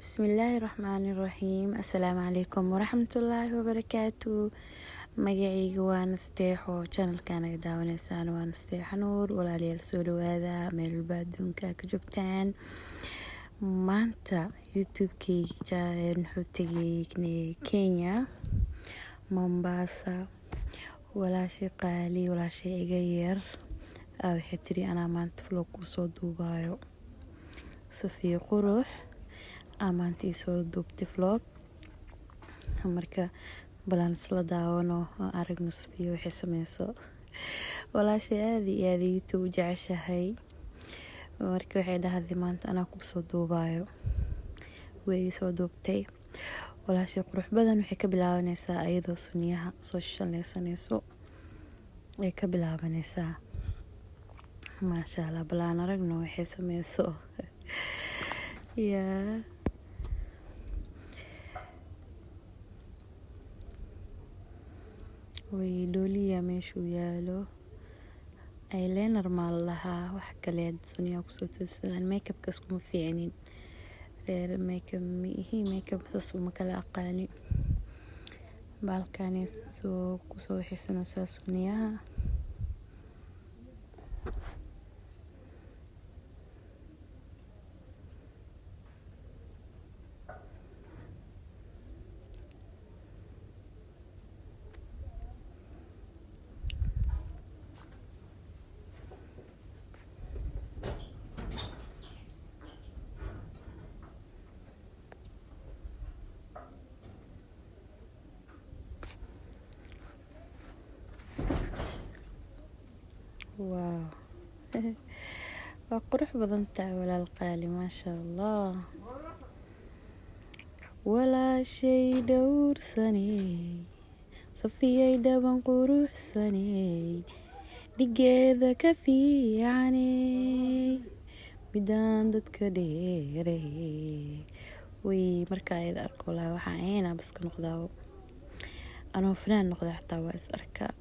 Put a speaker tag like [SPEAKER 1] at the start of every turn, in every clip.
[SPEAKER 1] Bismillaahi Raxmaani Raxiim. Assalaamu calaykum waraxmatullaahi wabarakaatu. Magacayga waa Nasteexo, channelkan aga daawanaysaan waa Nasteexo Nuur. Walaalayaal, soo dhawaada meel walba adduunka ka joogtaan. Maanta YouTube-kayga wuxuu tegay Kenya, Mombasa. Walaashay qaali, walaashay iga yar, waxay tiri anaa maanta vlog kusoo duubaayo. Safiya Qurux aa maanta ii soo duubtay vlog. Marka balaan isla daawano oo aragno Safiya waxay sameyso. Walaashay aad iyo aad YouTube u jeceshahay. Marka waxay dhahday maanta anaa kusoo duubaayo. Way ii soo duubtay. Walaashay qurux badan waxay ka bilaabanaysaa ayadoo suniyaha soo shanlaysanayso ay ka bilaabanaysaa. Maasha Allah, balaan aragno waxay sameyso. Yaa way dhooliya meeshuu yaalo. Eyeliner maa la dhahaa, wax kale suniyaha kusoo toosidaan. Makeupka iskuma fiicnin. Reer makeup ma ihi, makeup saas uma kala aqaani. Baalkani soo kusoo waxaysanaysaa suniyaha. Wow. Waa qurux badan tahay, walaal qaali, maasha Allah. Walaashay dhowrsaney, Safiyay dhaban quruxsaney, dhigeeda ka fiicaney, midaan dadka dheerey. Way marka ayada arko laa waxaan ahayn bas ka noqdaa. Anoo fanaan noqda xataa waa is arkaa.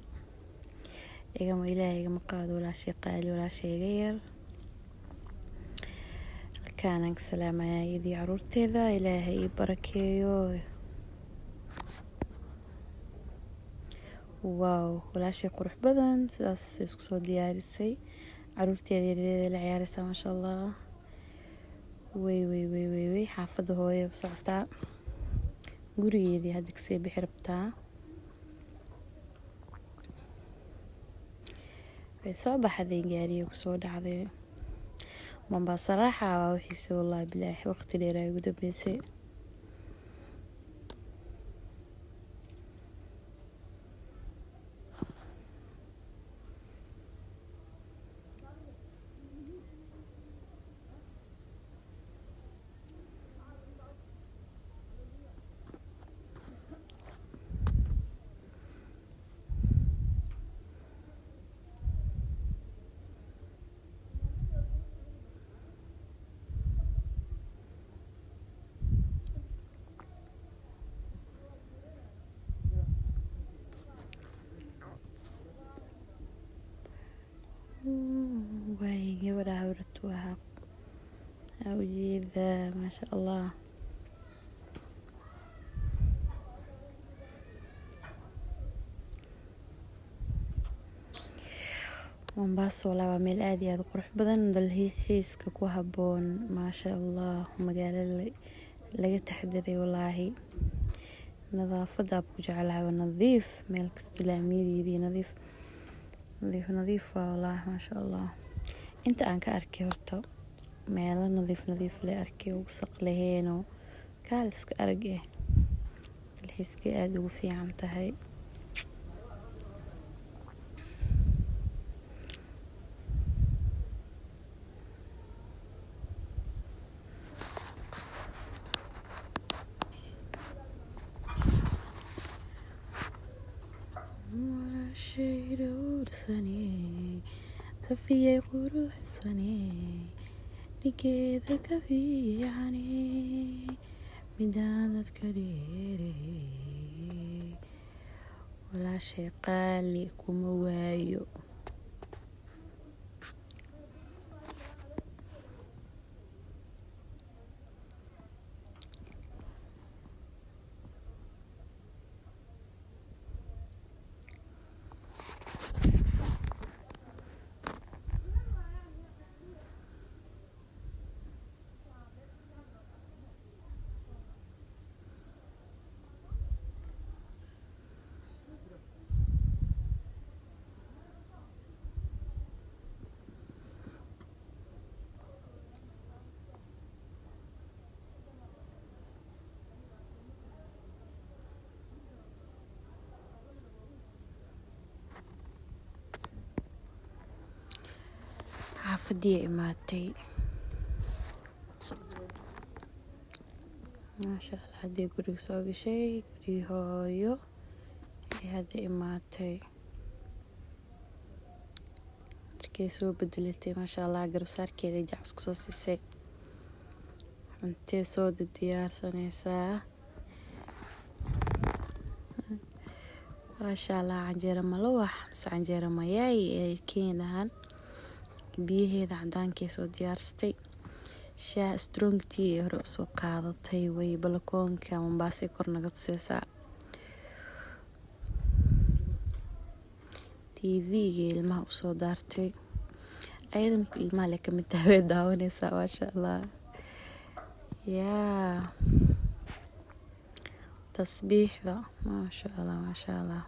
[SPEAKER 1] Igama Ilaahay igama qaado walaashay qaali, walaashay iga yar. Halkaan ka salaamayaa iyadii caruurteeda, Ilaahay ii barakeeyo. Wow, walaashay qurux badan sidaas isku soo diyaarisay. Caruurteeda yaryar la ciyaaraysa, maasha Allah. Way way way way way xaafadda hooyo u socotaa. Gurigeedii hadda kasii bixi rabtaa. Way soo baxday, gaariga kusoo dhacday. Mombasa raaxa waa wixiisa, wallahi bilaahi, waqti dheer ay ugu dambeysay. Way gabadha habratu ahaa ujeedaa, maasha Allah. Mombasa walaa waa meel aad iyo aad u qurux badan, dalxiiska ku habboon, maasha Allah. Magaalo laga taxadiray walaahi. Nadaafada ku jeclahay, waa nadiif meel kasta, laamiyadeedii nadiif nadiif nadiif waa walaahi, maasha Allah. Inta aan ka arkay horta meelo nadiif nadiif leh arkay, wasaq laheenoo kaaliska arag eh, dalxiiska aad ugu fiican tahay. Walaashay dhowrsaney, Safiyay quruxsaney, dhigeeda ka fiicaney, midaan dadka dheerey. Walaashay qaali kuma waayo. Xaafadii imaatay, maasha Allah. Haddii guriga soo gashay, gurigi hooyo ay hadda imaatay. Markay soo bedelatay, maasha Allah, garbasaarkeeda jacas kusoo siisay, cuntee soo diyaarsanaysaa, maasha Allah. Canjeero malawax mise canjeero mayaay ay Kenya dhahaan. Biyaheeda cadaankay soo diyaarsatay, shaah strong tea ee hore usoo qaadatay. Way balakoonka Mombasa kor naga tuseysaa. TV-ga ilmaha usoo daartay, ayadan ilmaha le kamid tahay, way daawaneysaa, maasha Allah. Yaa tasbiixda, maasha Allah, maasha Allah.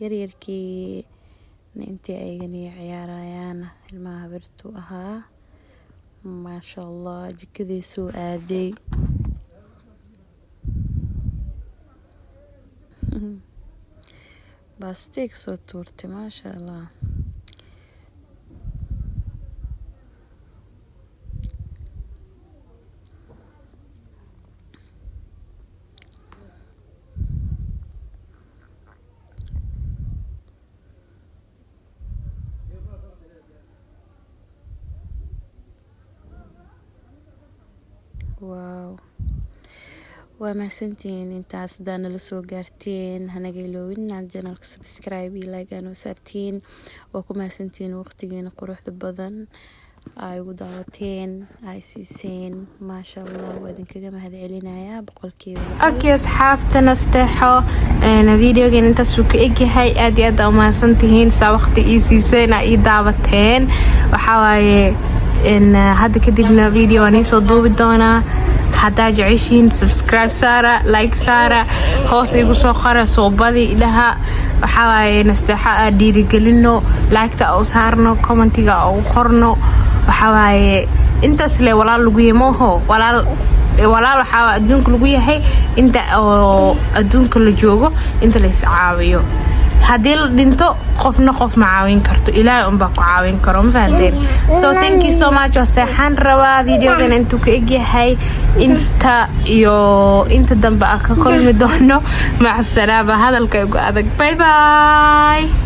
[SPEAKER 1] Yaryarkii intii ayagana ciyaarayaan, ilmaha habirtu ahaa, maasha Allah. Jikadiisuu aaday, baastay kasoo tuurtay, maasha Allah. Wow, waa mahadsantihiin intaas hadaa nala soo gaarteen. Hanaga iloowin inaad channelka subscribe iyo like aa noo saartiin. Waa ku mahadsantihiin waqtigiina quruxda badan ay ugu daawateen, ay siiseen, maasha Allah. Waa idinkaga mahad celinayaa 100%.
[SPEAKER 2] Okay, asxaabta Nasteexo, videogan intaasuu ka egyahay. Aad iyo aad aa umahadsantihiin saa waqti ii siiseen, aa ii daawateen. Waxaa waaye hadda kadibna video waan iisoo duubi doonaa. Haddaa jeceshiin, subscribe saara, like saara, hoos igu soo qora, soobadi dhaha. Waxaa waaye Nasteexo aa dhiirigelino, like-ta u saarno, commentiga u qorno. Waxaa waaye intaas le walaal lagu yahay mooho. Walaal, walaal waxaa adduunka lagu yahay inta oo adduunka la joogo, inta la is caawiyo. Haddii la dhinto, qofna qof ma caawin karto, Ilaahay unbaa ku caawin karo. Ma fahanteen? So thank you so much. Waa seexaan rabaa. Videogan intuu ka egyahay. Inta iyo inta dambe aan ka kulmi doono, macsalaama. Hadalka igu adag. Bye bye.